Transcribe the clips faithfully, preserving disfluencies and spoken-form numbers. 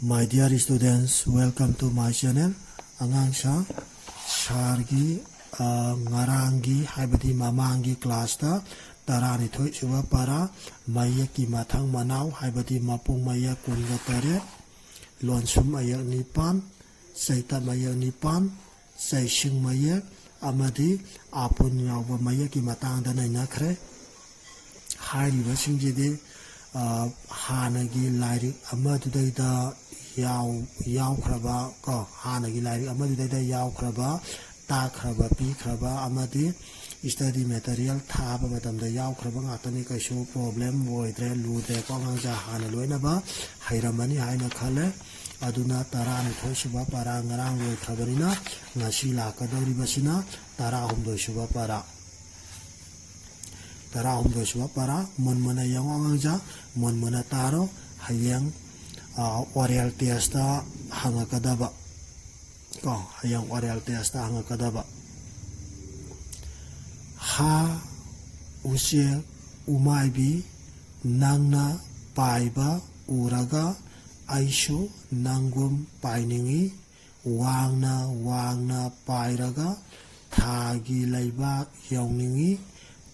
My dear students, welcome to my channel. ꯑꯉꯥꯡꯁꯥ, ꯁꯥꯔꯒꯤ, ꯑ, ꯉꯔꯥꯡꯒꯤ ꯍꯥꯏꯕꯗꯤ ꯃꯃꯥꯡꯒꯤ ꯀ꯭ꯂꯥꯁꯇ ꯇꯔꯥꯅꯤꯊꯣꯏ ꯁꯨꯕ ꯄꯔꯥ, ꯃꯌꯦꯛꯀꯤ ꯃꯊꯪ ꯃꯅꯥꯎ ꯍꯥꯏꯕꯗꯤ ꯃꯄꯨꯡ ꯃꯌꯦꯛ ꯀꯨꯟꯒ ꯇꯔꯦꯠ, ꯂꯣꯟꯁꯨꯝ ꯃꯌꯦꯛ ꯅꯤꯄꯥꯟ, ꯆꯩꯇꯞ ꯃꯌꯦꯛ ꯅꯤꯄꯥꯟ, ꯆꯩꯁꯤꯡ ꯃꯌꯦꯛ ꯑꯃꯗꯤ ꯑꯥꯄꯨꯟ ꯌꯥꯎꯕ ꯃꯌꯦꯛꯀꯤ ꯃꯇꯥꯡꯗ ꯅꯩꯅꯈ꯭ꯔꯦ꯫ ꯍꯥꯏꯔꯤꯕꯁꯤꯡꯁꯤꯗꯤ, ꯑ, ꯍꯥꯟꯅꯒꯤ ꯂꯥꯏꯔꯤꯛ ꯑꯃꯗꯨꯗꯩꯗ ꯌꯥꯎ-, ꯌꯥꯎꯈ꯭ꯔꯕ ꯀꯣ, ꯍꯥꯟꯅꯒꯤ ꯂꯥꯏꯔꯤꯛ ꯑꯃꯗꯨꯗꯩꯗ ꯌꯥꯎꯈ꯭ꯔꯕ, ꯇꯥꯛꯈ꯭ꯔꯕ, ꯄꯤꯈ꯭ꯔꯕ ꯑꯃꯗꯤ study material ꯊꯥꯕ ꯃꯇꯝꯗ ꯌꯥꯎꯈ꯭ꯔꯕ ꯉꯥꯛꯇꯅꯤ꯫ ꯀꯩꯁꯨ problem ꯑꯣꯏꯗ꯭ꯔꯦ, ꯂꯨꯗ꯭ꯔꯦꯀꯣ꯫ ꯑꯉꯥꯡꯁꯦ ꯍꯥꯟꯅ ꯂꯣꯏꯅꯕ ꯍꯩꯔꯝꯃꯅꯤ ꯍꯥꯏꯅ ꯈꯜꯂꯦ꯫ ꯑꯗꯨꯅ ꯇꯔꯥꯅꯤꯊꯣꯏ ꯁꯨꯕ ꯄꯔꯥ ꯉꯔꯥꯡ ꯂꯣꯏꯈ꯭ꯔꯕꯅꯤꯅ ꯉꯁꯤ ꯂꯥꯛꯀꯗꯧꯔꯤꯕꯁꯤꯅ ꯇꯔꯥꯍꯨꯝꯗꯣꯏ ꯁꯨꯕ ꯄꯔꯥ꯫ ꯇꯔꯥꯍꯨꯝꯗꯣꯏ ꯁꯨꯕ ꯄꯔꯥ꯫ ꯃꯨꯟ ꯃꯨꯟꯅ ꯌꯦꯡꯉꯣ ꯑꯉꯥꯡꯁꯥ, ꯃꯨꯟ ꯃꯨꯟꯅ ꯇꯥꯔꯣ꯫ ꯍꯌꯦꯡ, ꯑ, oral testꯇ ꯍꯪꯉꯛꯀꯗꯕ ꯀꯣ, ꯍꯌꯦꯡ oral testꯇ ꯍꯪꯉꯛꯀꯗꯕ꯫ ꯍꯥ ꯎꯆꯦꯛ ꯎꯃꯥꯏꯕꯤ, ꯅꯪꯅ ꯄꯥꯏꯕ ꯎꯔꯒ ꯑꯩꯁꯨ ꯅꯪꯒꯨꯝ ꯄꯥꯏꯅꯤꯡꯏ꯫ ꯋꯥꯡꯅ ꯋꯥꯡꯅ ꯄꯥꯏꯔꯒ ꯊꯥꯒꯤ ꯂꯩꯕꯥꯛ ꯌꯧꯅꯤꯡꯏ꯫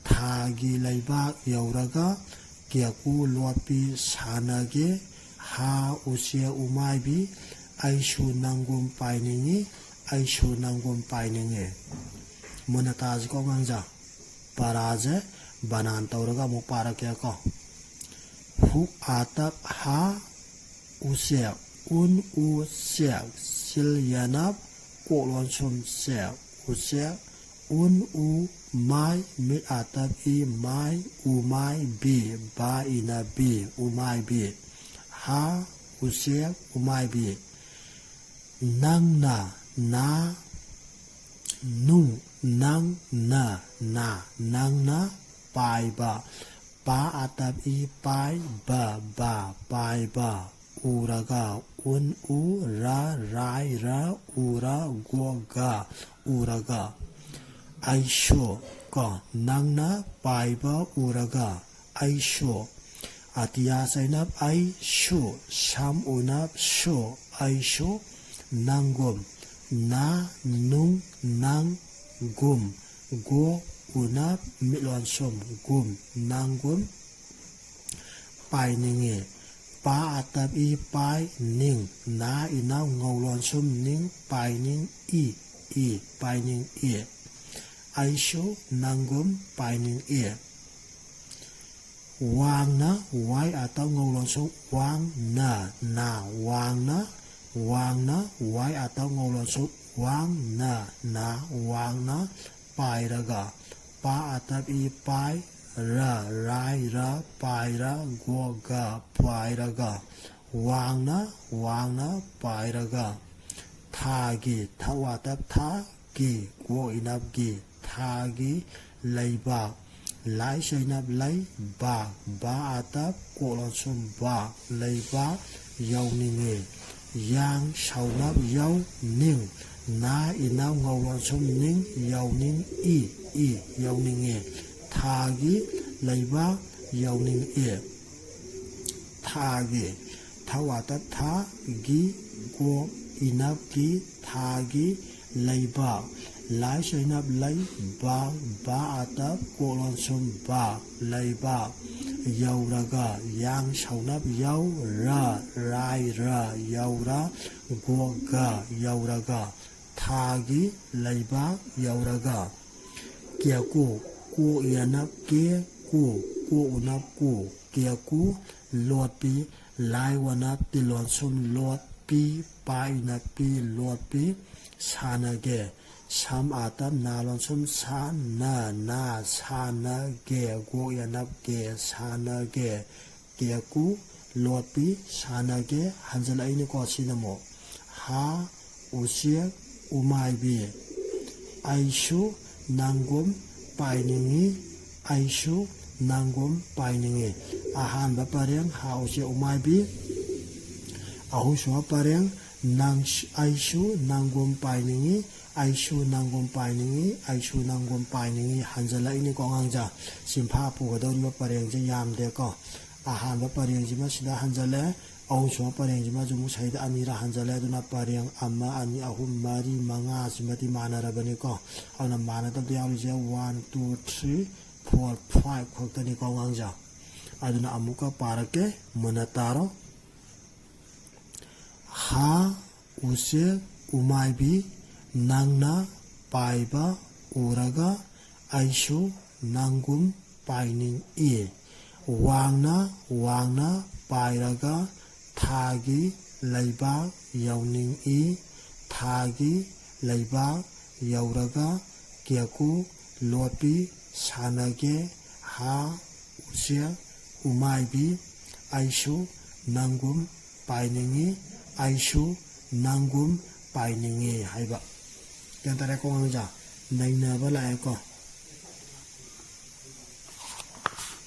ꯊꯥꯒꯤ ꯂꯩꯕꯥꯛ ꯌꯧꯔꯒ ꯀꯦꯀꯨ ꯂꯣꯠꯄꯤ ꯁꯥꯟꯅꯒꯦ꯫ ꯍꯥ ꯎꯆꯦꯛ ꯎꯃꯥꯏꯕꯤ, ꯑꯩꯁꯨ ꯅꯪꯒꯨꯝ ꯄꯥꯏꯅꯤꯡꯏ, ꯑꯩꯁꯨ ꯅꯪꯒꯨꯝ ꯄꯥꯏꯅꯤꯡꯏ꯫ ꯃꯨꯟꯅ ꯇꯥꯁꯤꯀꯣ ꯑꯉꯥꯡꯁꯥ꯫ ꯄꯔꯥꯁꯦ ꯕꯅꯥꯟ ꯇꯧꯔꯒ ꯑꯃꯨꯛ ꯄꯥꯔꯛꯀꯦꯀꯣ꯫ ꯍꯨꯛ ꯑꯥꯇꯞ ꯍꯥ ꯎꯆꯦꯛ, ꯎꯟ ꯎ ꯆꯦꯛ, ꯁꯤꯜ ꯌꯦꯅꯞ ꯀꯣꯛ ꯂꯣꯟꯁꯨꯝ ꯆꯦꯛ, ꯎꯆꯦꯛ, ꯎꯟ ꯎ ꯃꯥꯏ, ꯃꯤꯠ ꯑꯥꯇꯞ ꯏ ꯃꯥꯏ, ꯎꯃꯥꯏ ꯕꯤ, ꯕꯥ ꯏꯅ ꯕꯤ, ꯎꯃꯥꯏꯕꯤ꯫ ꯍꯥ ꯎꯆꯦꯛ ꯎꯃꯥꯏꯕꯤ꯫ ꯅꯪꯅ ꯅꯥ ꯅꯨ ꯅꯪ ꯅ ꯅꯥ ꯅꯪꯅ ꯄꯥꯏꯕ꯫ ꯄꯥ ꯑꯥꯇꯞ ꯏ ꯄꯥꯏ ꯕ ꯕꯥ ꯄꯥꯏꯕ꯫ ꯎꯔꯒ ꯎꯟ ꯎ ꯔ ꯔꯥꯏ ꯔ ꯎꯔ ꯒꯣ ꯒ ꯎꯔꯒ꯫ ꯑꯩꯁꯨ ꯀꯣ ꯅꯪꯅ ꯄꯥꯏꯕ ꯎꯔꯒ ꯑꯩꯁꯨ꯫ ꯑꯇꯤꯌꯥ ꯆꯩꯅꯞ ꯑꯩꯁꯨ, ꯁꯝ ꯎꯅꯞ ꯁꯨ, ꯑꯩꯁꯨ ꯅꯪꯒꯨꯝ, ꯅ, ꯅꯨꯡ, ꯅꯪ, ꯒꯨꯝ, ꯒꯣ ꯎꯅꯞ ꯃꯤꯠꯂꯣꯟꯁꯨꯝ ꯒꯨꯝ, ꯅꯪꯒꯨꯝ ꯄꯥꯏꯅꯤꯡꯏ꯫ ꯄꯥ ꯑꯇꯞ ꯏ ꯄꯥꯏ ꯅꯤꯡ, ꯅꯥ ꯏꯅꯥꯎ ꯉꯧꯂꯣꯟꯁꯨꯝ ꯅꯤꯡ ꯄꯥꯏꯅꯤꯡ ꯏ, ꯏ ꯄꯥꯏꯅꯤꯡ ꯏ꯫ ꯑꯩꯁꯨ ꯅꯪꯒꯨꯝ ꯄꯥꯏꯅꯤꯡ ꯏ꯫ ꯋꯥꯡꯅ ꯋꯥꯏ ꯑꯇꯞ ꯉꯧꯂꯣꯟꯁꯨꯝ ꯋꯥꯡ ꯅ, ꯅ ꯋꯥꯡꯅ, ꯋꯥꯡꯅ ꯋꯥꯏ ꯑꯇꯞ ꯉꯧꯂꯣꯟꯁꯨꯝ ꯋꯥꯡ ꯅ, ꯅ ꯋꯥꯡꯅ ꯄꯥꯏꯔꯒ꯫ ꯄꯥ ꯑꯇꯞ ꯏ ꯄꯥꯏ ꯔ, ꯔꯥꯏ ꯔ ꯄꯥꯏꯔ ꯒꯣ ꯒ ꯄꯥꯏꯔꯒ꯫ ꯋꯥꯡꯅ ꯋꯥꯡꯅ ꯄꯥꯏꯔꯒ꯫ ꯊꯥꯒꯤ ꯊꯧ ꯑꯇꯞ ꯊꯥ ꯒꯤ ꯀꯣꯛ ꯏꯅꯞ ꯒꯤ꯫ ꯊꯥꯒꯤ ꯂꯩꯕꯥꯛ꯫ ꯂꯥꯏ ꯁꯩꯅꯞ ꯂꯩ ꯕꯥꯛ꯫ ꯕꯥ ꯑꯇꯞ ꯀꯣꯛ ꯂꯣꯟꯁꯨꯝ ꯕꯥꯛ꯫ ꯂꯩꯕꯥꯛ ꯌꯧꯅꯤꯡꯏ꯫ ꯌꯥꯡ ꯁꯧꯅꯞ ꯌꯧ ꯅꯤꯡ꯫ ꯅꯥ ꯏꯅꯞ ꯉꯧ ꯂꯣꯟꯁꯨꯝ ꯅꯤꯡ꯫ ꯌꯧꯅꯤꯡ ꯏ꯫ ꯏ ꯌꯧꯅꯤꯡꯏ꯫ ꯊꯥꯒꯤ ꯂꯩꯕꯥꯛ ꯌꯧꯅꯤꯡꯏ꯫ ꯊꯥꯒꯤ ꯊꯧ ꯑꯇꯞ ꯊꯥ ꯒꯤ ꯀꯣꯛ ꯏꯅꯞ ꯀꯤ꯫ ꯊꯥꯒꯤ ꯂꯩꯕꯥꯛ꯫ ꯂꯥꯏ ꯁꯩꯅꯞ ꯂꯩ ꯕꯥꯛ꯫ ꯕꯥ ꯑꯇꯞ ꯀꯣꯛ ꯂꯣꯟꯁꯨꯝ ꯕꯥꯛ꯫ ꯂꯩꯕꯥꯛ ꯌꯧꯔꯒ꯫ ꯌꯥꯡ ꯁꯧꯅꯞ ꯌꯧ ꯔ꯫ ꯔꯥꯏ ꯔ ꯌꯧꯔ ꯒꯣ ꯒ ꯌꯧꯔꯒ꯫ ꯊꯥꯒꯤ ꯂꯩꯕꯥꯛ ꯌꯧꯔꯒ꯫ ꯀꯦꯀꯨ ꯀꯣꯛ ꯌꯥꯅꯞ ꯀꯦ ꯀꯨ꯫ ꯀꯣꯛ ꯎꯅꯞ ꯀꯨ꯫ ꯀꯦꯀꯨ ꯂꯣꯠꯄꯤ꯫ ꯂꯥꯏ ꯋꯥꯅꯞ ꯇꯤꯜ ꯂꯣꯟꯁꯨꯝ ꯂꯣꯠ ꯄꯤ꯫ ꯄꯥ ꯏꯅꯞ ꯄꯤ ꯂꯣꯠꯄꯤ꯫ ꯁꯥꯟꯅꯒꯦ꯫ ꯁꯝ ꯑꯇꯞ ꯅꯥ ꯂꯣꯟꯁꯨꯝ ꯁꯥ ꯅ꯫ ꯅꯥ ꯁꯥꯟꯅꯒꯦ꯫ ꯒꯣꯛ ꯌꯥꯅꯞ ꯒꯦ ꯁꯥꯟꯅꯒꯦ꯫ ꯀꯦꯀꯨ ꯂꯣꯠꯄꯤ ꯁꯥꯟꯅꯒꯦ꯫ ꯍꯟꯖꯤꯜꯂꯛꯏꯅꯤꯀꯣ ꯁꯤꯅ ꯑꯃꯨꯛ꯫ ꯍꯥ ꯎꯆꯦꯛ ꯎꯃꯥꯏꯕꯤ꯫ ꯑꯩꯁꯨ ꯅꯪꯒꯨꯝ ꯄꯥꯏꯅꯤꯡꯏ꯫ ꯑꯩꯁꯨ ꯅꯪꯒꯨꯝ ꯄꯥꯏꯅꯤꯡꯏ꯫ ꯑꯍꯥꯟꯕ ꯄꯔꯦꯡ ꯍꯥ ꯎꯆꯦꯛ ꯎꯃꯥꯏꯕꯤ꯫ ꯑꯍꯨꯝꯁꯨꯕ ꯄꯔꯦꯡ ꯅꯪ-, ꯑꯩꯁꯨ ꯅꯪꯒꯨꯝ ꯄꯥꯏꯅꯤꯡꯏ꯫ ꯑꯩꯁꯨ ꯅꯪꯒꯨꯝ ꯄꯥꯏꯅꯤꯡꯏ꯫ ꯑꯩꯁꯨ ꯅꯪꯒꯨꯝ ꯄꯥꯏꯅꯤꯡꯏ꯫ ꯍꯟꯖꯤꯜꯂꯛꯏꯅꯤꯀꯣ ꯑꯉꯥꯡꯁꯦ꯫ ꯁꯤꯟꯐꯥ ꯄꯨꯒꯗꯧꯔꯤꯕ ꯄꯔꯦꯡꯁꯦ ꯌꯥꯝꯗꯦꯀꯣ꯫ ꯑꯍꯥꯟꯕ ꯄꯔꯦꯡꯁꯤꯃ ꯁꯤꯗ ꯍꯟꯖꯜꯂꯦ, ꯑꯍꯨꯝꯁꯨꯕ ꯄꯔꯦꯡꯁꯤꯃꯁꯨ ꯑꯃꯨꯛ ꯁꯤꯗ ꯑꯅꯤꯔꯛ ꯍꯟꯖꯜꯂꯦ꯫ ꯑꯗꯨꯅ ꯄꯔꯦꯡ ꯑꯃ, ꯑꯅꯤ, ꯑꯍꯨꯝ, ꯃꯔꯤ, ꯃꯉꯥꯁꯤꯃꯗꯤ ꯃꯥꯟꯅꯔꯕꯅꯤꯀꯣ꯫ ꯑꯗꯨꯅ ꯃꯥꯟꯅꯗꯕꯗ ꯌꯥꯎꯔꯤꯁꯦ one, two, three, four, five ꯈꯛꯇꯅꯤꯀꯣ ꯑꯉꯥꯡꯁꯦ꯫ ꯑꯗꯨꯅ ꯑꯃꯨꯛꯀ ꯄꯥꯔꯛꯀꯦ, ꯃꯨꯟꯅ ꯇꯥꯔꯣ꯫ ꯍꯥ ꯎꯆꯦꯛ ꯎꯃꯥꯏꯕꯤ, ꯅꯪꯅ ꯄꯥꯏꯕ ꯎꯔꯒ ꯑꯩꯁꯨ ꯅꯪꯒꯨꯝ ꯄꯥꯏꯅꯤꯡꯏ꯫ ꯋꯥꯡꯅ ꯋꯥꯡꯅ ꯄꯥꯏꯔꯒ ꯊꯥꯒꯤ ꯂꯩꯕꯥꯛ ꯌꯧꯅꯤꯡꯏ꯫ ꯊꯥꯒꯤ ꯂꯩꯕꯥꯛ ꯌꯧꯔꯒ ꯀꯦꯀꯨ ꯂꯣꯠꯄꯤ ꯁꯥꯟꯅꯒꯦ꯫ ꯍꯥ ꯎꯆꯦꯛ ꯎꯃꯥꯏꯕꯤ, ꯑꯩꯁꯨ ꯅꯪꯒꯨꯝ ꯄꯥꯏꯅꯤꯡꯏ, ꯑꯩꯁꯨ ꯅꯪꯒꯨꯝ ꯄꯥꯏꯅꯤꯡꯏ ꯍꯥꯏꯕ꯫ ꯒ꯭ꯌꯥꯟ ꯇꯥꯔꯦꯀꯣ ꯑꯉꯥꯡꯁꯥ? ꯅꯩꯅꯕ ꯂꯥꯛꯑꯦꯀꯣ꯫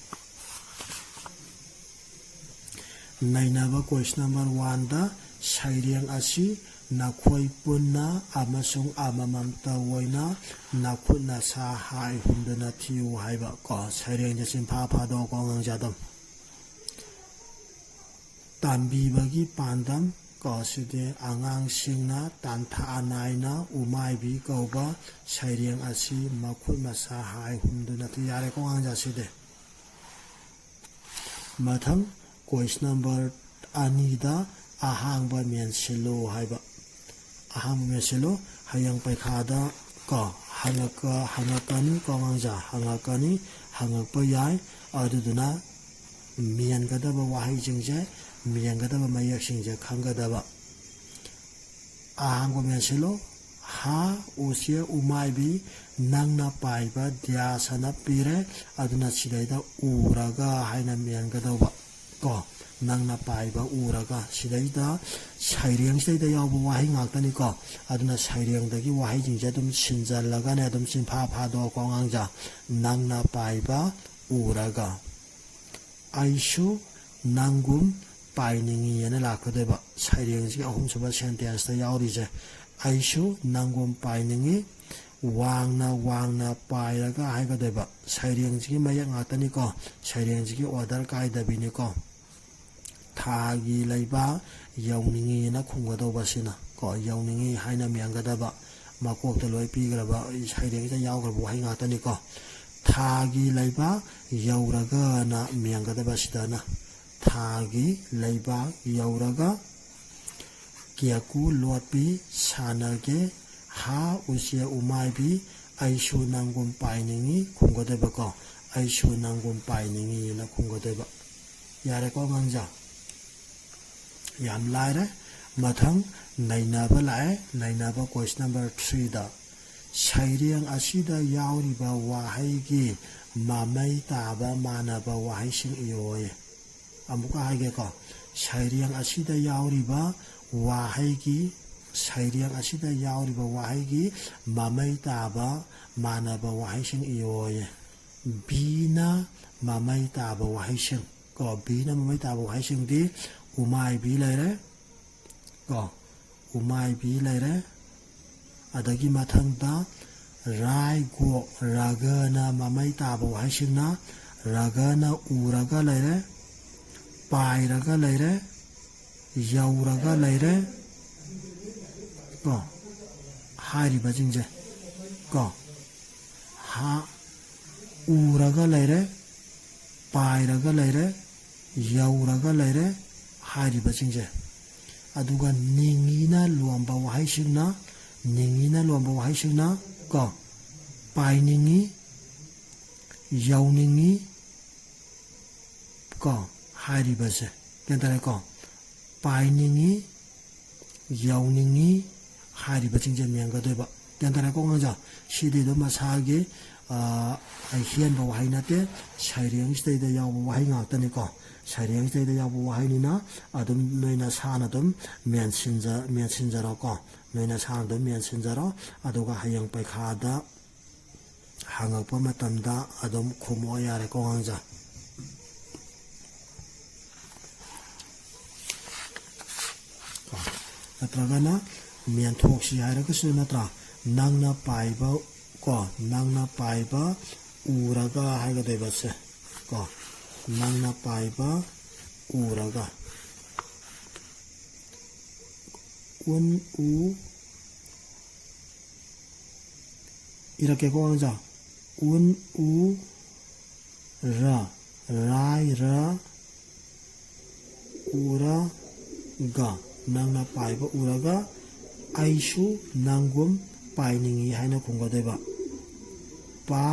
ꯅꯩꯅꯕ, question number one ꯗ, ꯁꯩꯔꯦꯡ ꯑꯁꯤ ꯅꯈꯣꯏ ꯄꯨꯟꯅ ꯑꯃꯁꯨꯡ ꯑꯃꯃꯝꯇ ꯑꯣꯏꯅ ꯅꯈꯨꯠ ꯅꯁꯥ ꯍꯥꯏ ꯍꯨꯝꯗꯨꯅ ꯊꯤꯌꯨ ꯍꯥꯏꯕ ꯀꯣ꯫ ꯁꯩꯔꯦꯡꯁꯦ ꯆꯤꯟꯐꯥ ꯐꯥꯗꯣꯛꯑꯣꯀꯣ ꯑꯉꯥꯡꯁꯦ ꯑꯗꯨꯝ꯫ ꯇꯝꯕꯤꯕꯒꯤ ꯄꯥꯟꯗꯝ ꯀꯣ, ꯁꯤꯗꯤ ꯑꯉꯥꯡꯁꯤꯡꯅ ꯇꯥꯟꯊꯥ ꯅꯥꯏꯅ ꯎꯃꯥꯏꯕꯤ ꯀꯧꯕ ꯁꯩꯔꯦꯡ ꯑꯁꯤ ꯃꯈꯨꯠ ꯃꯁꯥ ꯍꯥꯏ ꯍꯨꯝꯗꯨꯅ ꯊꯤ-, ꯌꯥꯔꯦꯀꯣ ꯑꯉꯥꯡꯁꯦ ꯑꯁꯤꯗꯤ꯫ ꯃꯊꯪ, question number ꯑꯅꯤꯗ ꯑꯍꯥꯡꯕ ꯃꯦꯟꯁꯤꯜꯂꯨ ꯍꯥꯏꯕ꯫ ꯑꯍꯥꯡꯕ ꯃꯦꯟꯁꯤꯜꯂꯨ꯫ ꯍꯌꯦꯡ ꯄꯩꯈꯥꯗ ꯀꯣ ꯍꯪꯉꯛꯀ-, ꯍꯪꯉꯛꯀꯅꯤ ꯀꯣ ꯑꯉꯥꯡꯁꯦ, ꯍꯪꯉꯛꯀꯅꯤ, ꯍꯪꯉꯛꯄ ꯌꯥꯏ꯫ ꯑꯗꯨꯗꯨꯅ ꯃꯦꯟꯒꯗꯕ ꯋꯥꯍꯩꯁꯤꯡꯁꯦ, ꯃꯦꯟꯒꯗꯕ ꯃꯌꯦꯛꯁꯤꯡꯁꯦ ꯈꯪꯒꯗꯕ꯫ ꯑꯍꯥꯡꯕ ꯃꯦꯟꯁꯤꯜꯂꯨ꯫ ꯍꯥ ꯎꯆꯦꯛ ꯎꯃꯥꯏꯕꯤ, ꯅꯪꯅ ꯄꯥꯏꯕ ꯗ꯭ꯌꯥꯁ ꯑꯅ ꯄꯤꯔꯦ, ꯑꯗꯨꯅ ꯁꯤꯗꯩꯗ ꯎꯔꯒ ꯍꯥꯏꯅ ꯃꯦꯟꯒꯗꯧꯕ ꯀꯣ꯫ ꯅꯪꯅ ꯄꯥꯏꯕ ꯎꯔꯒ, ꯁꯤꯗꯩꯗ ꯁꯩꯔꯦꯡꯁꯤꯗꯩꯗ ꯌꯥꯎꯕ ꯋꯥꯍꯩ ꯉꯥꯛꯇꯅꯤꯀꯣ꯫ ꯑꯗꯨꯅ ꯁꯩꯔꯦꯡꯗꯒꯤ ꯋꯥꯍꯩꯁꯤꯡꯁꯦ ꯑꯗꯨꯝ ꯁꯤꯟꯖꯜꯂꯒꯅꯦ ꯑꯗꯨꯝ ꯆꯤꯟꯐꯥ ꯐꯥꯗꯣꯛꯑꯣꯀꯣ ꯑꯉꯥꯡꯁꯦ꯫ ꯅꯪꯅ ꯄꯥꯏꯕ ꯎꯔꯒ꯫ ꯑꯩꯁꯨ ꯅꯪꯒꯨꯝ ꯄꯥꯏꯅꯤꯡꯏ ꯍꯥꯏꯅ ꯂꯥꯛꯀꯗꯣꯏꯕ꯫ ꯁꯩꯔꯦꯡꯁꯤꯒꯤ ꯑꯍꯨꯝꯁꯨꯕ sentence ꯇ ꯌꯥꯎꯔꯤꯁꯦ, "ꯑꯩꯁꯨ ꯅꯪꯒꯨꯝ ꯄꯥꯏꯅꯤꯡꯏ"꯫ ꯋꯥꯡꯅ ꯋꯥꯡꯅ ꯄꯥꯏꯔꯒ ꯍꯥꯏꯒꯗꯣꯏꯕ꯫ ꯁꯩꯔꯦꯡꯁꯤꯒꯤ ꯃꯌꯦꯛ ꯉꯥꯛꯇꯅꯤꯀꯣ, ꯁꯩꯔꯦꯡꯁꯤꯒꯤ ꯑꯣꯔꯗꯔ ꯀꯥꯏꯗꯕꯤꯅꯤꯀꯣ꯫ ꯊꯥꯒꯤ ꯂꯩꯕꯥꯛ ꯌꯧꯅꯤꯡꯉꯤꯅ ꯈꯨꯝꯒꯗꯧꯕ ꯁꯤꯅ ꯀꯣ, ꯌꯧꯅꯤꯡꯉꯤ ꯍꯥꯏꯅ ꯃꯦꯟꯒꯗꯕ, ꯃꯀꯣꯛꯇ ꯂꯣꯏ ꯄꯤꯈ꯭ꯔꯕ, ꯁꯩꯔꯦꯡꯁꯤꯗ ꯌꯥꯎꯈ꯭ꯔꯕ ꯋꯥꯍꯩ ꯉꯥꯛꯇꯅꯤꯀꯣ꯫ ꯊꯥꯒꯤ ꯂꯩꯕꯥꯛ ꯌꯧꯔꯒꯅ ꯃꯦꯟꯒꯗꯕ ꯁꯤꯗꯅ꯫ ꯊꯥꯒꯤ ꯂꯩꯕꯥꯛ ꯌꯧꯔꯒ ꯀꯦꯀꯨ ꯂꯣꯠꯄꯤ ꯁꯥꯟꯅꯒꯦ, ꯍꯥ ꯎꯆꯦꯛ ꯎꯃꯥꯏꯕꯤ, ꯑꯩꯁꯨ ꯅꯪꯒꯨꯝ ꯄꯥꯏꯅꯤꯡꯉꯤ ꯈꯨꯝꯒꯗꯣꯏꯕꯀꯣ, ꯑꯩꯁꯨ ꯅꯪꯒꯨꯝ ꯄꯥꯏꯅꯤꯡꯉꯤꯅ ꯈꯨꯝꯒꯗꯣꯏꯕ꯫ ꯌꯥꯔꯦꯀꯣ ꯑꯉꯥꯡꯖꯥ? ꯌꯥꯝ ꯂꯥꯏꯔꯦ꯫ ꯃꯊꯪ ꯅꯩꯅꯕ ꯂꯥꯛꯑꯦ꯫ ꯅꯩꯅꯕ question number three ꯗ ꯁꯩꯔꯦꯡ ꯑꯁꯤꯗ ꯌꯥꯎꯔꯤꯕ ꯋꯥꯍꯩꯒꯤ ꯃꯃꯩ ꯇꯥꯕ ꯃꯥꯟꯅꯕ ꯋꯥꯍꯩꯁꯤꯡ ꯏꯌꯣꯌꯦ꯫ ꯑꯃꯨꯛꯀ ꯍꯥꯏꯒꯦꯀꯣ, ꯁꯩꯔꯦꯡ ꯑꯁꯤꯗ ꯌꯥꯎꯔꯤꯕ ꯋꯥꯍꯩꯒꯤ, ꯁꯩꯔꯦꯡ ꯑꯁꯤꯗ ꯌꯥꯎꯔꯤꯕ ꯋꯥꯍꯩꯒꯤ ꯃꯃꯩ ꯇꯥꯕ ꯃꯥꯟꯅꯕ ꯋꯥꯍꯩꯁꯤꯡ ꯏꯌꯣꯌꯦ꯫ ꯕꯤꯅ ꯃꯃꯩ ꯇꯥꯕ ꯋꯥꯍꯩꯁꯤꯡ ꯀꯣ, ꯕꯤꯅ ꯃꯃꯩ ꯇꯥꯕ ꯋꯥꯍꯩꯁꯤꯡꯗꯤ ꯎꯃꯥꯏꯕꯤ ꯂꯩꯔꯦ ꯀꯣ, ꯎꯃꯥꯏꯕꯤ ꯂꯩꯔꯦ꯫ ꯑꯗꯒꯤ ꯃꯊꯪꯗ ꯔꯥꯏꯒꯣꯛ, ꯔꯒꯅ ꯃꯃꯩ ꯇꯥꯕ ꯋꯥꯍꯩꯁꯤꯡꯅ, ꯔꯒꯅ ꯎꯔꯒ ꯂꯩꯔꯦ, ꯄꯥꯏꯔꯒ ꯂꯩꯔꯦ, ꯌꯧꯔꯒ ꯂꯩꯔꯦ ꯀꯣ, ꯍꯥꯏꯔꯤꯕꯁꯤꯡꯁꯦ ꯀꯣ, ꯍꯥ, ꯎꯔꯒ ꯂꯩꯔꯦ, ꯄꯥꯏꯔꯒ ꯂꯩꯔꯦ, ꯌꯧꯔꯒ ꯂꯩꯔꯦ ꯍꯥꯏꯔꯤꯕꯁꯤꯡꯁꯦ꯫ ꯑꯗꯨꯒ ꯅꯤꯡꯉꯤꯅ ꯂꯣꯟꯕ ꯋꯥꯍꯩꯁꯤꯡꯅ, ꯅꯤꯡꯉꯤꯅ ꯂꯣꯟꯕ ꯋꯥꯍꯩꯁꯤꯡꯅ ꯀꯣ, ꯄꯥꯏꯅꯤꯡꯉꯤ, ꯌꯧꯅꯤꯡꯉꯤ ꯀꯣ ꯍꯥꯏꯔꯤꯕꯁꯦ꯫ ꯒ꯭ꯌꯥꯟ ꯇꯥꯔꯦꯀꯣ? ꯄꯥꯏꯅꯤꯡꯉꯤ, ꯌꯧꯅꯤꯡꯉꯤ ꯍꯥꯏꯔꯤꯕꯁꯤꯡꯁꯦ ꯃꯦꯟꯒꯗꯣꯏꯕ꯫ ꯒ꯭ꯌꯥꯟ ꯇꯥꯔꯦꯀꯣ ꯑꯉꯥꯡꯖꯥ? ꯁꯤꯗꯤ ꯑꯗꯨꯝ ꯃꯁꯥꯒꯤ, ꯑ, ꯑꯍꯦꯟꯕ ꯋꯥꯍꯩ ꯅꯠꯇꯦ, ꯁꯩꯔꯦꯡꯁꯤꯗꯩꯗ ꯌꯥꯎꯕ ꯋꯥꯍꯩ ꯉꯥꯛꯇꯅꯤꯀꯣ꯫ ꯁꯩꯔꯦꯡꯁꯤꯗꯩꯗ ꯌꯥꯎꯕ ꯋꯥꯍꯩꯅꯤꯅ ꯑꯗꯨꯝ ꯅꯣꯏ ꯅꯁꯥꯅ ꯑꯗꯨꯝ ꯃꯦꯟꯁꯤꯟꯖ-, ꯃꯦꯟꯁꯤꯟꯖꯔꯣꯀꯣ꯫ ꯅꯣꯏ ꯅꯁꯥꯅ ꯑꯗꯨꯝ ꯃꯦꯟꯁꯤꯟꯖꯔꯣ꯫ ꯑꯗꯨꯒ ꯍꯌꯦꯡ ꯄꯩꯈꯥꯗ ꯍꯪꯉꯛꯄ ꯃꯇꯝꯗ ꯑꯗꯨꯝ ꯈꯨꯝꯃꯛꯑꯣ ꯌꯥꯔꯦꯀꯣ ꯑꯉꯥꯡꯖꯥ? ꯀꯣ꯫ ꯅꯠꯇ꯭ꯔꯒꯅ ꯃꯦꯟꯊꯣꯛꯁꯤ ꯍꯥꯏꯔꯒꯁꯨ, ꯅꯠꯇ꯭ꯔꯥ? ꯅꯪꯅ ꯄꯥꯏꯕ ꯀꯣ, ꯅꯪꯅ ꯄꯥꯏꯕ ꯎꯔꯒ ꯍꯥꯏꯒꯗꯣꯏꯕꯁꯦ ꯀꯣ, ꯅꯪꯅ ꯄꯥꯏꯕ ꯎꯔꯒ꯫ ꯎꯟ ꯎ ꯏꯔꯛꯀꯦꯀꯣ ꯑꯉꯥꯡꯁꯥ꯫ ꯎꯟ ꯎ ꯔ, ꯔꯥꯏ ꯔ ꯎꯔꯒ, ꯅꯪꯅ ꯄꯥꯏꯕ ꯎꯔꯒ ꯑꯩꯁꯨ ꯅꯪꯒꯨꯝ ꯄꯥꯏꯅꯤꯡꯏ ꯍꯥꯏꯅ ꯈꯨꯝꯒꯗꯣꯏꯕ꯫ ꯄ,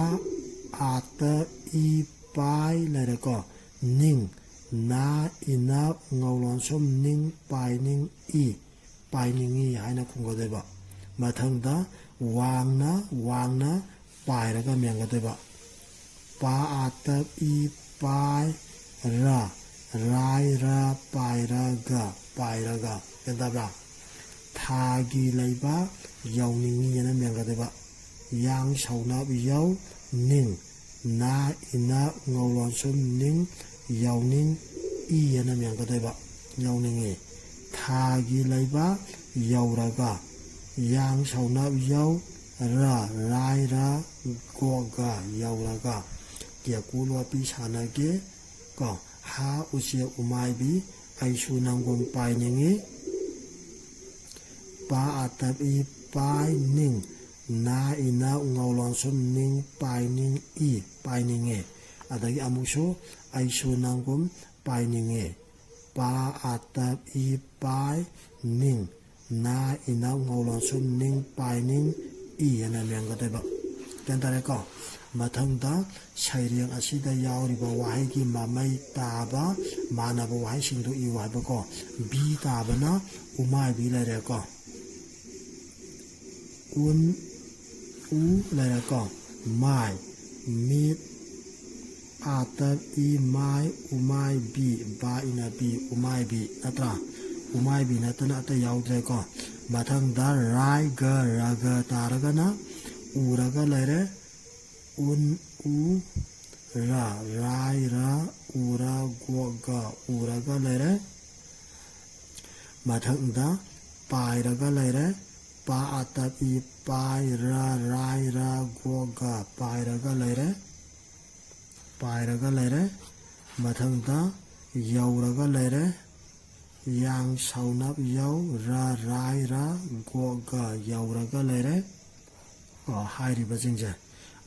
ꯑꯥꯇ, ꯏ, ꯄꯥꯏ ꯂꯩꯔꯦꯀꯣ꯫ ꯅꯤꯡ, ꯅ, ꯏꯅ, ꯉꯧꯂꯣꯟꯁꯨꯝ ꯅꯤꯡ, ꯄꯥꯏꯅꯤꯡ, ꯏ꯫ ꯄꯥꯏꯅꯤꯡꯏ ꯍꯥꯏꯅ ꯈꯨꯝꯒꯗꯣꯏꯕ꯫ ꯃꯊꯪꯗ ꯋꯥꯡꯅ, ꯋꯥꯡꯅ ꯄꯥꯏꯔꯒ ꯃꯦꯟꯒꯗꯣꯏꯕ꯫ ꯄ ꯑꯥꯇ ꯏ ꯄꯥꯏ ꯔ, ꯔꯥꯏ ꯔ ꯄꯥꯏꯔꯒ, ꯄꯥꯏꯔꯒ꯫ ꯒ꯭ꯌꯥꯟ ꯇꯥꯕ꯭ꯔꯥ? ꯊꯥꯒꯤ ꯂꯩꯕ ꯌꯧꯅꯤꯡꯉꯤ ꯍꯥꯏꯅ ꯃꯦꯟꯒꯗꯣꯏꯕ꯫ ꯌꯥꯡ ꯁꯧꯅ ꯌꯧ ꯅꯤꯡ꯫ ꯅ ꯏꯅ ꯉꯧꯂꯣꯟꯁꯨꯝ ꯅꯤꯡ, ꯌꯧꯅꯤꯡ ꯏ ꯍꯥꯏꯅ ꯃꯦꯟꯒꯗꯣꯏꯕ꯫ ꯌꯧꯅꯤꯡꯉꯤ꯫ ꯊꯥꯒꯤ ꯂꯩꯕ ꯌꯧꯔꯒ꯫ ꯌꯥꯡ ꯁꯧꯅ ꯌꯧ ꯔ, ꯔꯥꯏ ꯔ ꯒꯣꯒ ꯌꯧꯔꯒ꯫ ꯀꯦꯀꯨ ꯂꯣꯠꯄꯤ ꯁꯥꯟꯅꯒꯦ ꯀꯣ꯫ ꯍꯥ ꯎꯆꯦꯛ ꯎꯃꯥꯏꯕꯤ ꯑꯩꯁꯨ ꯅꯪꯒꯨꯝ ꯄꯥꯏꯅꯤꯡꯉꯤ꯫ ꯄ ꯑꯥꯇꯞ ꯏ ꯄꯥꯏ ꯅꯤꯡ꯫ ꯅ ꯏꯅ ꯉꯧꯂꯣꯟꯁꯨꯝ ꯅꯤꯡ ꯄꯥꯏꯅꯤꯡ ꯏ ꯄꯥꯏꯅꯤꯡꯉꯦ꯫ ꯑꯗꯒꯤ ꯑꯃꯨꯛꯁꯨ ꯑꯩꯁꯨ ꯅꯪꯒꯨꯝ ꯄꯥꯏꯅꯤꯡꯉꯦ꯫ ꯄ ꯑꯥꯇꯞ ꯏ ꯄꯥꯏ ꯅꯤꯡ꯫ ꯅ ꯏꯅ ꯉꯧꯂꯣꯟꯁꯨꯝ ꯅꯤꯡ ꯄꯥꯏꯅꯤꯡ ꯏ ꯍꯥꯏꯅ ꯃꯦꯟꯒꯗꯣꯏꯕ꯫ ꯒ꯭ꯌꯥꯟ ꯇꯥꯔꯦꯀꯣ? ꯃꯊꯪꯗ ꯁꯩꯔꯦꯡ ꯑꯁꯤꯗ ꯌꯥꯎꯔꯤꯕ ꯋꯥꯍꯩꯒꯤ ꯃꯃꯩ ꯇꯥꯕ ꯃꯥꯟꯅꯕ ꯋꯥꯍꯩꯁꯤꯡꯗꯨ ꯏꯌꯨ ꯍꯥꯏꯕꯀꯣ꯫ ꯕꯤ ꯇꯥꯕꯅ ꯎꯃꯥꯏꯕꯤ ꯂꯩꯔꯦꯀꯣ꯫ ꯎꯟ ꯎ ꯂꯩꯔꯦꯀꯣ꯫ ꯃꯥꯏ, ꯃꯤꯠ, ꯑꯥꯇꯞ ꯏ ꯃꯥꯏ, ꯎꯃꯥꯏ ꯕꯤ, ꯕꯥ ꯏꯅ ꯕꯤ, ꯎꯃꯥꯏꯕꯤ ꯅꯠꯇ꯭ꯔꯥ? ꯎꯃꯥꯏꯕꯤ ꯅꯠꯇꯅ ꯑꯇꯩ ꯌꯥꯎꯗ꯭ꯔꯦꯀꯣ꯫ ꯃꯊꯪꯗ ꯔꯥꯏ ꯒ, ꯔ ꯒ ꯇꯥꯔꯒꯅ ꯎꯔꯒ ꯂꯩꯔꯦ꯫ ꯎꯟ ꯎ ꯔ, ꯔꯥꯏ ꯔ ꯎꯔ ꯒꯣ ꯒ ꯎꯔꯒ ꯂꯩꯔꯦ꯫ ꯃꯊꯪꯗ ꯄꯥꯏꯔꯒ ꯂꯩꯔꯦ꯫ ꯄꯥ ꯑꯇꯞ ꯏ ꯄꯥꯏ ꯔ ꯔꯥꯏ ꯔ ꯒꯣ ꯒ ꯄꯥꯏꯔꯒ ꯂꯩꯔꯦ꯫ ꯄꯥꯏꯔꯒ ꯂꯩꯔꯦ꯫ ꯃꯊꯪꯗ ꯌꯧꯔꯒ ꯂꯩꯔꯦ꯫ ꯌꯥꯡ ꯁꯧꯅꯞ ꯌꯧ ꯔ ꯔꯥꯏ ꯔ ꯒꯣ ꯒ ꯌꯧꯔꯒ ꯂꯩꯔꯦ꯫ ꯑꯣ, ꯍꯥꯏꯔꯤꯕꯁꯤꯡꯁꯦ꯫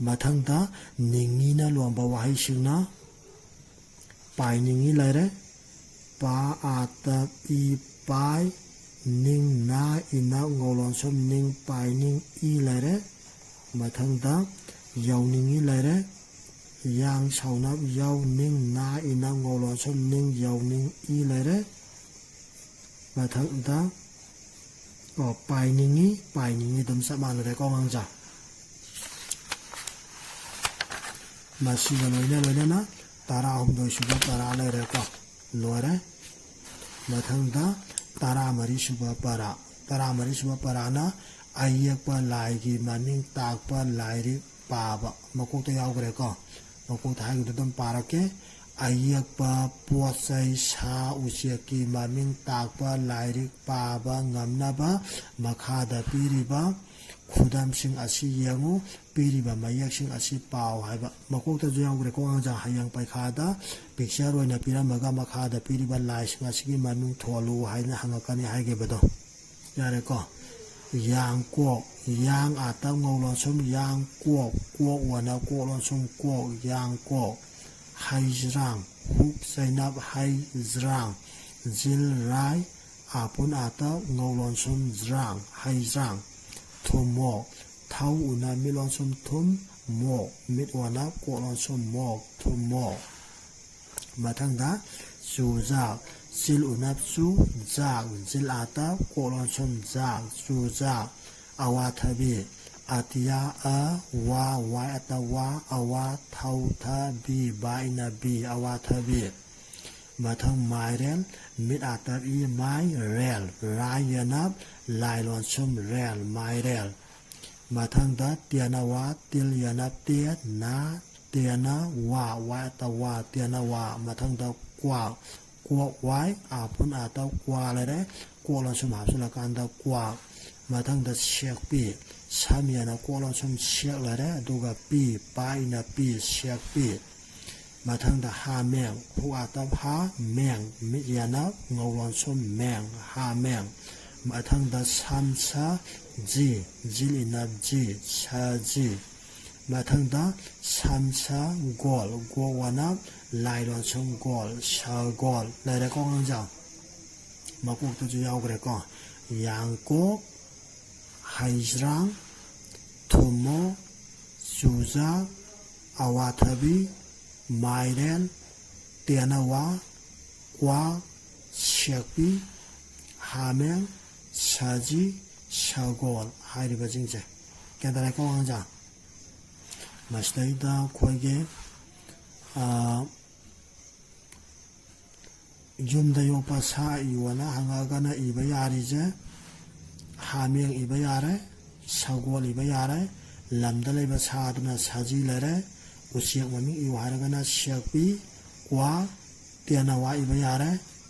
ꯃꯊꯪꯗ ꯅꯤꯡꯉꯤꯅ ꯂꯣꯟꯕ ꯋꯥꯍꯩꯁꯤꯡꯅ ꯄꯥꯏꯅꯤꯡꯉꯤ ꯂꯩꯔꯦ꯫ ꯄꯥ ꯑꯥ ꯇ ꯏ ꯄꯥꯏ꯫ ꯅꯤꯡ ꯅꯥ ꯏꯅꯞ ꯉꯧ ꯂꯣꯟꯁꯨꯝ ꯅꯤꯡ ꯄꯥꯏꯅꯤꯡ ꯏ ꯂꯩꯔꯦ꯫ ꯃꯊꯪꯗ ꯌꯧꯅꯤꯡꯉꯤ ꯂꯩꯔꯦ꯫ ꯌꯥꯡ ꯁꯧꯅꯞ ꯌꯧ ꯅꯤꯡ ꯅꯥ ꯏꯅꯞ ꯉꯧ ꯂꯣꯟꯁꯨꯝ ꯅꯤꯡ ꯌꯧꯅꯤꯡ ꯏ ꯂꯩꯔꯦ꯫ ꯃꯊꯪꯗ ꯑꯣ, ꯄꯥꯏꯅꯤꯡꯉꯤ, ꯄꯥꯏꯅꯤꯡꯉꯤ ꯑꯗꯨꯝ ꯆꯞ ꯃꯥꯟꯅꯔꯦꯀꯣ ꯑꯉꯥꯡꯁꯥ꯫ ꯃꯁꯤꯒ ꯂꯣꯏꯅ ꯂꯣꯏꯅꯅ ꯇꯔꯥꯍꯨꯝꯗꯣꯏ ꯁꯨꯕ ꯄꯔꯥ ꯂꯩꯔꯦꯀꯣ꯫ ꯂꯣꯏꯔꯦ꯫ ꯃꯊꯪꯗ ꯇꯔꯥꯃꯔꯤ ꯁꯨꯕ ꯄꯔꯥ꯫ ꯇꯔꯥꯃꯔꯤ ꯁꯨꯕ ꯄꯔꯥꯅ ꯑꯌꯦꯛꯄ ꯂꯥꯏꯒꯤ ꯃꯃꯤꯡ ꯇꯥꯛꯄ ꯂꯥꯏꯔꯤꯛ ꯄꯥꯕ꯫ ꯃꯀꯣꯛꯇ ꯌꯥꯎꯈ꯭ꯔꯦꯀꯣ꯫ ꯃꯀꯣꯛꯇ ꯍꯥꯏꯈꯤꯕꯗꯣ ꯑꯗꯨꯝ ꯄꯥꯔꯛꯀꯦ꯫ ꯑꯌꯦꯛꯄ ꯄꯣꯠ ꯆꯩ, ꯁꯥ ꯎꯆꯦꯛꯀꯤ ꯃꯃꯤꯡ ꯇꯥꯛꯄ ꯂꯥꯏꯔꯤꯛ ꯄꯥꯕ ꯉꯝꯅꯕ ꯃꯈꯥꯗ ꯄꯤꯔꯤꯕ ꯈꯨꯗꯝꯁꯤꯡ ꯑꯁꯤ ꯌꯦꯡꯉꯨ꯫ ꯄꯤꯔꯤꯕ ꯃꯌꯦꯛꯁꯤꯡ ꯑꯁꯤ ꯄꯥꯎ ꯍꯥꯏꯕ꯫ ꯃꯀꯣꯛꯇꯁꯨ ꯌꯥꯎꯈ꯭ꯔꯦꯀꯣ ꯑꯉꯥꯡꯁꯥ꯫ ꯍꯌꯦꯡ ꯄꯩꯈꯥꯗ ꯄꯤꯛꯆꯔ ꯑꯣꯏꯅ ꯄꯤꯔꯝꯃꯒ ꯃꯈꯥꯗ ꯄꯤꯔꯤꯕ ꯂꯥꯏꯁꯤꯡ ꯑꯁꯤꯒꯤ ꯃꯃꯤꯡ ꯊꯣꯜꯂꯨ ꯍꯥꯏꯅ ꯍꯪꯉꯛꯀꯅꯤ ꯍꯥꯏꯈꯤꯕꯗꯣ꯫ ꯌꯥꯔꯦꯀꯣ꯫ ꯌꯥꯡꯀꯣꯛ꯫ ꯌꯥꯡ ꯑꯥꯇꯞ ꯉꯧ ꯂꯣꯟꯁꯨꯝ ꯌꯥꯡ ꯀꯣꯛ꯫ ꯀꯣꯛ ꯋꯥꯅ ꯀꯣꯛ ꯂꯣꯟꯁꯨꯝ ꯀꯣꯛ꯫ ꯌꯥꯡꯀꯣꯛ꯫ ꯍꯩꯖ꯭ꯔꯥꯡ꯫ ꯍꯨꯛ ꯆꯩꯅꯞ ꯍꯩꯖ꯭ꯔꯥꯡ꯫ ꯖꯤꯜ ꯔꯥꯏ꯫ ꯑꯥꯄꯨꯟ ꯑꯥꯇꯞ ꯉꯧ ꯂꯣꯟꯁꯨꯝ ꯖ꯭ꯔꯥꯡ꯫ ꯍꯩꯖ꯭ꯔꯥꯡ꯫ ꯊꯨꯝꯃꯣꯛ꯫ ꯊꯧ ꯎꯅ ꯃꯤꯠ ꯂꯣꯟꯁꯨꯝ ꯊꯨꯝ꯫ ꯃꯣꯛ꯫ ꯃꯤꯠ ꯋꯥꯅ ꯀꯣꯛ ꯂꯣꯟꯁꯨꯝ ꯃꯣꯛ꯫ ꯊꯨꯝꯃꯣꯛ꯫ ꯃꯊꯪꯗ ꯆꯨꯖꯥꯛ꯫ ꯆꯤꯜ ꯎꯅꯞ ꯆꯨ ꯖꯥꯛ꯫ ꯖꯤꯜ ꯑꯥꯇꯞ ꯀꯣꯛ ꯂꯣꯟꯁꯨꯝ ꯖꯥꯛ꯫ ꯆꯨꯖꯥꯛ꯫ ꯑꯋꯥꯊꯕꯤ꯫ ꯑꯇꯤꯌꯥ ꯑ ꯋꯥ ꯋꯥꯏ ꯑꯇ ꯋꯥ ꯑꯋꯥ ꯊꯧ ꯊ ꯕꯤ ꯕꯥ ꯏꯅ ꯕꯤ ꯑꯋꯥꯊꯕꯤ꯫ ꯃꯊꯪ ꯃꯥꯏꯔꯦꯜ꯫ ꯃꯤꯠ ꯑꯥꯇꯞ ꯏ ꯃꯥꯏ ꯔꯦꯜ꯫ ꯔꯥꯏ ꯌꯦꯅꯞ ꯂꯥꯏ ꯂꯣꯟꯁꯨꯝ ꯔꯦꯜ꯫ ꯃꯥꯏꯔꯦꯜ꯫ ꯃꯊꯪꯗ ꯇꯦꯅꯋꯥ꯫ ꯇꯤꯜ ꯌꯦꯅꯞ ꯇꯦ ꯅꯥ ꯇꯦꯅ ꯋꯥ ꯋꯥꯏ ꯑꯇ ꯋꯥ ꯇꯦꯅꯋꯥ꯫ ꯃꯊꯪꯗ ꯀ꯭ꯋꯥꯛ꯫ ꯀꯣꯛ ꯋꯥꯏ ꯑꯥꯄꯨꯟ ꯑꯥꯇ ꯀ꯭ꯋꯥ ꯂꯩꯔꯦ꯫ ꯀꯣꯛ ꯂꯣꯟꯁꯨꯝ ꯍꯥꯞꯆꯤꯜꯂꯀꯥꯟꯗ ꯀ꯭ꯋꯥꯛ꯫ ꯃꯊꯪꯗ ꯁꯦꯛꯄꯤ, ꯁꯝ ꯌꯦꯅ ꯀꯣꯛ ꯂꯣꯟꯁꯨꯝ ꯁꯦꯛ ꯂꯩꯔꯦ, ꯑꯗꯨꯒ ꯄꯤ, ꯄꯥ ꯏꯅ ꯄꯤ, ꯁꯦꯛꯄꯤ꯫ ꯃꯊꯪꯗ ꯍꯥꯃꯦꯡ, ꯍꯨꯛ ꯑꯥꯇꯞ ꯍꯥ, ꯃꯦꯡ, ꯃꯤꯠ ꯌꯦꯅ ꯉꯧ ꯂꯣꯟꯁꯨꯝ ꯃꯦꯡ, ꯍꯥꯃꯦꯡ꯫ ꯃꯊꯪꯗ ꯁꯝ ꯁ ꯖꯤ, ꯖꯤꯜ ꯏꯅꯞ ꯖꯤ, ꯁꯖꯤ꯫ ꯃꯊꯪꯗ ꯁꯝ ꯁ ꯒꯣꯜ, ꯒꯣ ꯋꯥꯅ ꯂꯥꯏ ꯂꯣꯟꯁꯨꯝ ꯒꯣꯜ, ꯁꯒꯣꯜ꯫ ꯂꯩꯔꯦꯀꯣ ꯑꯉꯥꯡꯁꯤꯡ? ꯃꯀꯣꯛꯇꯁꯨ ꯌꯥꯎꯈ꯭ꯔꯦꯀꯣ꯫ ꯌꯥꯡꯀꯣꯛ, ꯍꯩꯖ꯭ꯔꯥꯡ, ꯊꯨꯝꯃꯣꯛ, ꯆꯨꯖꯥꯛ, ꯑꯋꯥꯊꯕꯤ, ꯃꯥꯏꯔꯦꯟ, ꯇꯦꯅꯋꯥ, ꯀ꯭ꯋꯥ, ꯁꯦꯛꯄꯤ, ꯍꯥꯃꯦꯡ, ꯁꯖꯤ, ꯁꯒꯣꯜ ꯍꯥꯏꯔꯤꯕꯁꯤꯡꯁꯦ꯫ ꯒ꯭ꯌꯥꯟ ꯇꯥꯔꯦꯀꯣ ꯑꯉꯥꯡꯁꯤꯡ? ꯃꯁꯤꯗꯩꯗ ꯑꯩꯈꯣꯏꯒꯤ, ꯑ, ꯌꯨꯝꯗ ꯌꯣꯛꯄ ꯁꯥ ꯏꯌꯣꯅ ꯍꯪꯉꯛꯑꯒꯅ ꯏꯕ ꯌꯥꯔꯤꯁꯦ, ꯍꯥꯃꯦꯡ ꯏꯕ ꯌꯥꯔꯦ, ꯁꯒꯣꯜ ꯏꯕ ꯌꯥꯔꯦ, ꯂꯝꯗ ꯂꯩꯕ ꯁꯥꯗꯨꯅ ꯁꯖꯤ ꯂꯩꯔꯦ, ꯎꯆꯦꯛ ꯃꯃꯤꯡ ꯏꯌꯨ ꯍꯥꯏꯔꯒꯅ ꯁꯦꯛꯄꯤ, ꯀ꯭ꯋꯥ, ꯇꯦꯅꯋꯥ ꯏꯕ ꯌꯥꯔꯦ꯫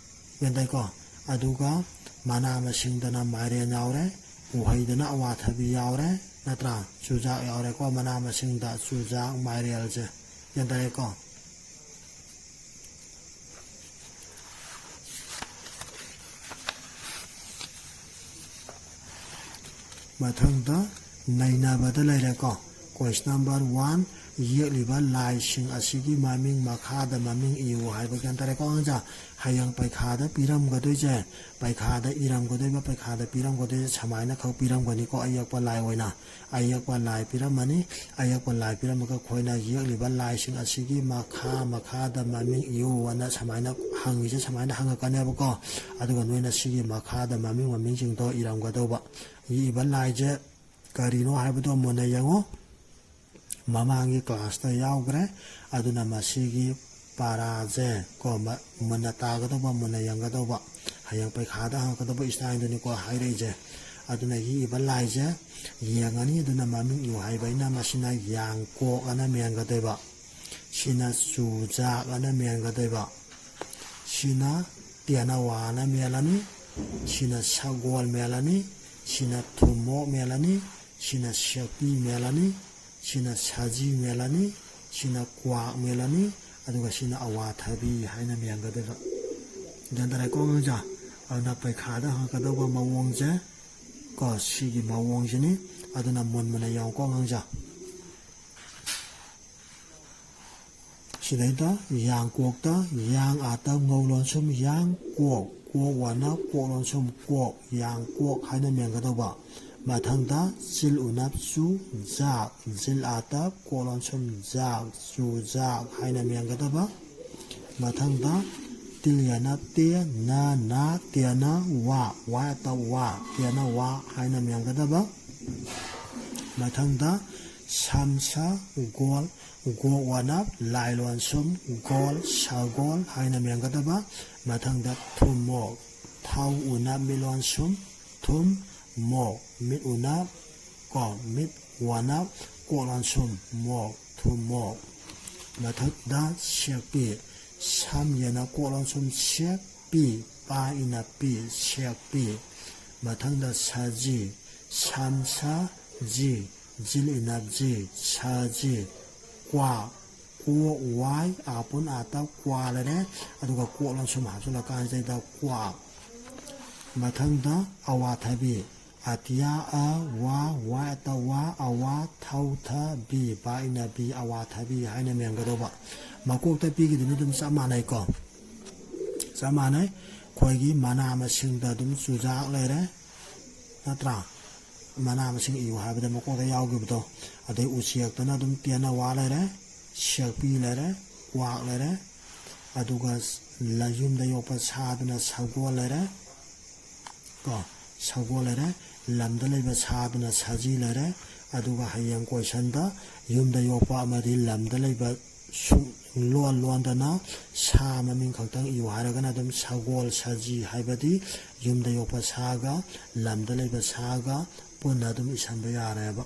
ꯒ꯭ꯌꯥꯟ ꯇꯥꯏꯀꯣ? ꯑꯗꯨꯒ ꯃꯅꯥ ꯃꯁꯤꯡꯗꯅ ꯃꯥꯏꯔꯦꯟ ꯌꯥꯎꯔꯦ, ꯎꯍꯩꯗꯅ ꯑꯋꯥꯊꯕꯤ ꯌꯥꯎꯔꯦ, ꯅꯠꯇ꯭ꯔꯥ? ꯆꯨꯖꯥꯛ ꯌꯥꯎꯔꯦꯀꯣ, ꯃꯅꯥ ꯃꯁꯤꯡꯗ ꯆꯨꯖꯥꯛ, ꯃꯥꯏꯔꯦꯜꯁꯦ꯫ ꯒ꯭ꯌꯥꯟ ꯇꯥꯏꯀꯣ? ꯃꯊꯪꯗ ꯅꯩꯅꯕꯗ ꯂꯩꯔꯦꯀꯣ꯫ Question number one, ꯌꯦꯛꯂꯤꯕ ꯂꯥꯏꯁꯤꯡ ꯑꯁꯤꯒꯤ ꯃꯃꯤꯡ ꯃꯈꯥꯗ ꯃꯃꯤꯡ ꯏꯌꯨ ꯍꯥꯏꯕ꯫ ꯒ꯭ꯌꯥꯟ ꯇꯥꯔꯦꯀꯣ ꯑꯉꯥꯡꯁꯥ? ꯍꯌꯦꯡ ꯄꯩꯈꯥꯗ ꯄꯤꯔꯝꯒꯗꯣꯏꯁꯦ, ꯄꯩꯈꯥꯗ ꯏꯔꯝꯒꯗꯣꯏꯕ, ꯄꯩꯈꯥꯗ ꯄꯤꯔꯝꯒꯗꯣꯏꯁꯦ ꯁꯨꯃꯥꯏꯅ ꯈꯛ ꯄꯤꯔꯝꯒꯅꯤꯀꯣ꯫ ꯑꯌꯦꯛꯄ ꯂꯥꯏ ꯑꯣꯏꯅ, ꯑꯌꯦꯛꯄ ꯂꯥꯏ ꯄꯤꯔꯝꯃꯅꯤ꯫ ꯑꯌꯦꯛꯄ ꯂꯥꯏ ꯄꯤꯔꯝꯃꯒ ꯑꯩꯈꯣꯏꯅ ꯌꯦꯛꯂꯤꯕ ꯂꯥꯏꯁꯤꯡ ꯑꯁꯤꯒꯤ ꯃꯈꯥ ꯃꯈꯥꯗ ꯃꯃꯤꯡ ꯏꯌꯨ ꯑꯅ ꯁꯨꯃꯥꯏꯅ ꯍꯪꯉꯤꯁꯦ, ꯁꯨꯃꯥꯏꯅ ꯍꯪꯉꯛꯀꯅꯦꯕꯀꯣ꯫ ꯑꯗꯨꯒ ꯅꯣꯏꯅ ꯁꯤꯒꯤ ꯃꯈꯥꯗ ꯃꯃꯤꯡ, ꯃꯃꯤꯡꯁꯤꯡꯗꯣ ꯏꯔꯝꯒꯗꯧꯕ꯫ ꯏꯕ ꯂꯥꯏꯁꯦ ꯀꯔꯤꯅꯣ ꯍꯥꯏꯕꯗꯣ ꯃꯨꯟꯅ ꯌꯦꯡꯉꯣ꯫ ꯃꯃꯥꯡꯒꯤ class ꯇ ꯌꯥꯎꯈ꯭ꯔꯦ꯫ ꯑꯗꯨꯅ ꯃꯁꯤꯒꯤ ꯄꯥꯔꯥꯁꯦ ꯀꯣ, ꯃ-, ꯃꯨꯟꯅ ꯇꯥꯒꯗꯧꯕ, ꯃꯨꯟꯅ ꯌꯦꯡꯒꯗꯧꯕ, ꯍꯌꯦꯡ ꯄꯩꯈꯥꯗ ꯍꯪꯉꯛꯀꯗꯧꯕ style ꯗꯨꯅꯤꯀꯣ ꯍꯥꯏꯔꯛꯏꯁꯦ꯫ ꯑꯗꯨꯅ ꯌꯦꯛꯏꯕ ꯂꯥꯏꯁꯦ ꯌꯦꯡꯉꯅꯤ꯫ ꯑꯗꯨꯅ ꯃꯃꯤꯡ ꯏꯌꯨ ꯍꯥꯏꯕ ꯑꯩꯅ, ꯃꯁꯤꯅ ꯌꯥꯡꯀꯣꯛ ꯑꯅ ꯃꯦꯟꯒꯗꯣꯏꯕ, ꯁꯤꯅ ꯆꯨꯖꯥꯛ ꯑꯅ ꯃꯦꯟꯒꯗꯣꯏꯕ, ꯁꯤꯅ ꯇꯦꯅꯋꯥꯅ ꯃꯦꯜꯂꯅꯤ, ꯁꯤꯅ ꯁꯒꯣꯜ ꯃꯦꯜꯂꯅꯤ, ꯁꯤꯅ ꯊꯨꯝꯃꯣꯛ ꯃꯦꯜꯂꯅꯤ, ꯁꯤꯅ ꯁꯦꯛꯄꯤ ꯃꯦꯜꯂꯅꯤ, ꯁꯤꯅ ꯁꯖꯤ ꯃꯦꯜꯂꯅꯤ, ꯁꯤꯅ ꯀ꯭ꯋꯥꯛ ꯃꯦꯜꯂꯅꯤ, ꯑꯗꯨꯒ ꯁꯤꯅ ꯑꯋꯥꯊꯕꯤ ꯍꯥꯏꯅ ꯃꯦꯟꯒꯗꯣꯏꯕ꯫ ꯒ꯭ꯌꯥꯟ ꯇꯥꯔꯦꯀꯣ ꯑꯉꯥꯡꯁꯥ? ꯑꯗꯨꯅ ꯄꯩꯈꯥꯗ ꯍꯪꯉꯛꯀꯗꯧꯕ ꯃꯑꯣꯡꯁꯦ ꯀꯣ, ꯁꯤꯒꯤ ꯃꯑꯣꯡꯁꯤꯅꯤ꯫ ꯑꯗꯨꯅ ꯃꯨꯟ ꯃꯨꯟꯅ ꯌꯦꯡꯉꯨꯀꯣ ꯑꯉꯥꯡꯁꯥ꯫ ꯁꯤꯗꯩꯗ ꯌꯥꯡꯀꯣꯛꯇ ꯌꯥꯡ ꯑꯥꯇ ꯉꯧ ꯂꯣꯟꯁꯨꯝ ꯌꯥꯡ ꯀꯣꯛ, ꯀꯣꯛ ꯋꯥꯅ ꯀꯣꯛ ꯂꯣꯟꯁꯨꯝ ꯀꯣꯛ, ꯌꯥꯡ ꯀꯣꯛ ꯍꯥꯏꯅ ꯃꯦꯟꯒꯗꯧꯕ꯫ ꯃꯊꯪꯗ ꯆꯤꯜ ꯎꯅꯞ ꯆꯨ ꯖꯥꯛ, ꯖꯤꯜ ꯑꯥꯇ ꯀꯣꯛ ꯂꯣꯟꯁꯨꯝ ꯖꯥꯛ, ꯆꯨꯖꯥꯛ ꯍꯥꯏꯅ ꯃꯦꯟꯒꯗꯕ꯫ ꯃꯊꯪꯗ ꯇꯤꯜ ꯌꯥꯅ ꯇꯦ ꯅ ꯅꯥ ꯇꯦꯅ ꯋꯥ, ꯋꯥ ꯑꯥꯇ ꯋꯥ, ꯇꯦꯅ ꯋꯥ ꯍꯥꯏꯅ ꯃꯦꯟꯒꯗꯕ꯫ ꯃꯊꯪꯗ ꯁꯝ ꯁ ꯒꯣꯜ, ꯒꯣꯛ ꯋꯥꯅ ꯂꯥꯏ ꯂꯣꯟꯁꯨꯝ ꯒꯣꯜ, ꯁꯒꯣꯜ ꯍꯥꯏꯅ ꯃꯦꯟꯒꯗꯕ꯫ ꯃꯊꯪꯗ ꯊꯨꯝꯃꯣꯛ, ꯊꯧ ꯎꯅ ꯃꯤꯠ ꯂꯣꯟꯁꯨꯝ ꯊꯨꯝ ꯃꯣꯛ, ꯃꯤꯠ ꯎꯅ ꯀꯣ, ꯃꯤꯠ ꯋꯥꯅ ꯀꯣꯛ ꯂꯣꯟꯁꯨꯝ ꯃꯣꯛ, ꯊꯨꯝꯃꯣꯛ꯫ ꯃꯊꯪꯗ ꯁꯦꯛꯄꯤ, ꯁꯝ ꯌꯦꯅ ꯀꯣꯛ ꯂꯣꯟꯁꯨꯝ ꯁꯦꯛ ꯄꯤ, ꯄꯥ ꯏꯅ ꯄꯤ, ꯁꯦꯛꯄꯤ꯫ ꯃꯊꯪꯗ ꯁꯖꯤ, ꯁꯝ ꯁ ꯖꯤ, ꯖꯤꯜ ꯏꯅꯞ ꯖꯤ, ꯁꯖꯤ꯫ ꯀ꯭ꯋꯥ, ꯀꯣꯛ ꯋꯥꯏ, ꯑꯥꯄꯨꯟ ꯑꯥꯇ ꯀ꯭ꯋꯥ ꯂꯩꯔꯦ, ꯑꯗꯨꯒ ꯀꯣꯛ ꯂꯣꯟꯁꯨꯝ ꯍꯥꯞꯆꯤꯜꯂꯀꯥꯟꯁꯤꯗ ꯀ꯭ꯋꯥꯛ꯫ ꯃꯊꯪꯗ ꯑꯋꯥꯊꯕꯤ, ꯑꯇꯤꯌꯥ ꯑ ꯋꯥ, ꯋꯥ ꯑꯥꯇ ꯋꯥ, ꯑꯋꯥ ꯊꯧ ꯊ ꯕꯤ, ꯕꯥ ꯏꯅ ꯕꯤ, ꯑꯋꯥꯊꯕꯤ ꯍꯥꯏꯅ ꯃꯦꯟꯒꯗꯧꯕ꯫ ꯃꯀꯣꯛꯇ ꯄꯤꯈꯤꯗꯨꯅ ꯑꯗꯨꯝ ꯆꯞ ꯃꯥꯟꯅꯩꯀꯣ꯫ ꯆꯞ ꯃꯥꯟꯅꯩ꯫ ꯑꯩꯈꯣꯏꯒꯤ ꯃꯅꯥ ꯃꯁꯤꯡꯗ ꯑꯗꯨꯝ ꯆꯨꯖꯥꯛ ꯂꯩꯔꯦ, ꯅꯠꯇ꯭ꯔꯥ? ꯃꯅꯥ ꯃꯁꯤꯡ ꯏꯌꯨ ꯍꯥꯏꯕꯗ ꯃꯀꯣꯛꯇ ꯌꯥꯎꯈꯤꯕꯗꯣ꯫ ꯑꯗꯩ ꯎꯆꯦꯛꯇꯅ ꯑꯗꯨꯝ ꯇꯦꯅꯋꯥ ꯂꯩꯔꯦ, ꯁꯦꯛꯄꯤ ꯂꯩꯔꯦ, ꯀ꯭ꯋꯥꯛ ꯂꯩꯔꯦ, ꯑꯗꯨꯒ ꯂ-, ꯌꯨꯝꯗ ꯌꯣꯛꯄ ꯁꯥꯗꯅ ꯁꯒꯣꯜ ꯂꯩꯔꯦ꯫ ꯀꯣ, ꯁꯒꯣꯜ ꯂꯩꯔꯦ, ꯂꯝꯗ ꯂꯩꯕ ꯁꯥꯗꯨꯅ ꯁꯖꯤ ꯂꯩꯔꯦ꯫ ꯑꯗꯨꯒ ꯍꯌꯦꯡ ꯀꯣꯏꯁꯟꯗ ꯌꯨꯝꯗ ꯌꯣꯛꯄ ꯑꯃꯗꯤ ꯂꯝꯗ ꯂꯩꯕ ꯁꯨꯡꯂꯣꯟ ꯂꯣꯟꯗꯅ ꯁꯥ ꯃꯃꯤꯡ ꯈꯛꯇꯪ ꯏꯌꯨ ꯍꯥꯏꯔꯒꯅ ꯑꯗꯨꯝ ꯁꯒꯣꯜ, ꯁꯖꯤ ꯍꯥꯏꯕꯗꯤ ꯌꯨꯝꯗ ꯌꯣꯛꯄ ꯁꯥꯒ ꯂꯝꯗ ꯂꯩꯕ ꯁꯥꯒ ꯄꯨꯟꯅ ꯑꯗꯨꯝ ꯏꯁꯟꯕ ꯌꯥꯔꯦꯕ꯫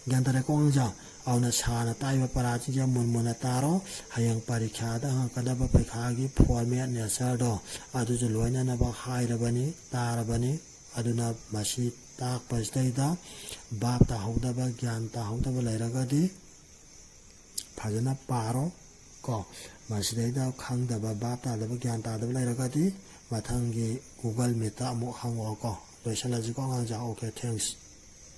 ꯒ꯭ꯌꯥꯟ ꯇꯥꯔꯦꯀꯣ ꯑꯉꯥꯡꯁꯥ? ꯑꯗꯨꯅ ꯁꯥꯔꯅ ꯇꯥꯛꯏꯕ ꯄꯔꯥꯁꯤꯡꯁꯦ ꯃꯨꯟ ꯃꯨꯟꯅ ꯇꯥꯔꯣ꯫ ꯍꯌꯦꯡ ꯄꯔꯤꯈ꯭ꯌꯥꯗ ꯍꯪꯉꯛꯀꯗꯕ ꯄꯩꯈꯥꯒꯤ format nature-ꯗꯣ ꯑꯗꯨꯁꯨ ꯂꯣꯏꯅꯅꯕ ꯍꯥꯏꯔꯕꯅꯤ, ꯇꯥꯔꯕꯅꯤ꯫ ꯑꯗꯨꯅ ꯃꯁꯤ ꯇꯥꯛꯄꯁꯤꯗꯩꯗ ꯚꯥꯞ ꯇꯥꯍꯧꯗꯕ, ꯒ꯭ꯌꯥꯟ ꯇꯥꯍꯧꯗꯕ ꯂꯩꯔꯒꯗꯤ ꯐꯖꯅ ꯄꯥꯔꯣ ꯀꯣ꯫ ꯃꯁꯤꯗꯩꯗ ꯈꯪꯗꯕ, ꯚꯥꯞ ꯇꯥꯗꯕ, ꯒ꯭ꯌꯥꯟ ꯇꯥꯗꯕ ꯂꯩꯔꯒꯗꯤ ꯃꯊꯪꯒꯤ Google Meetꯇ ꯑꯃꯨꯛ ꯍꯪꯉꯛꯑꯣ ꯀꯣ꯫ ꯂꯣꯏꯁꯤꯜꯂꯁꯤꯀꯣ ꯑꯉꯥꯡꯁꯦ꯫ Okay, thanks꯫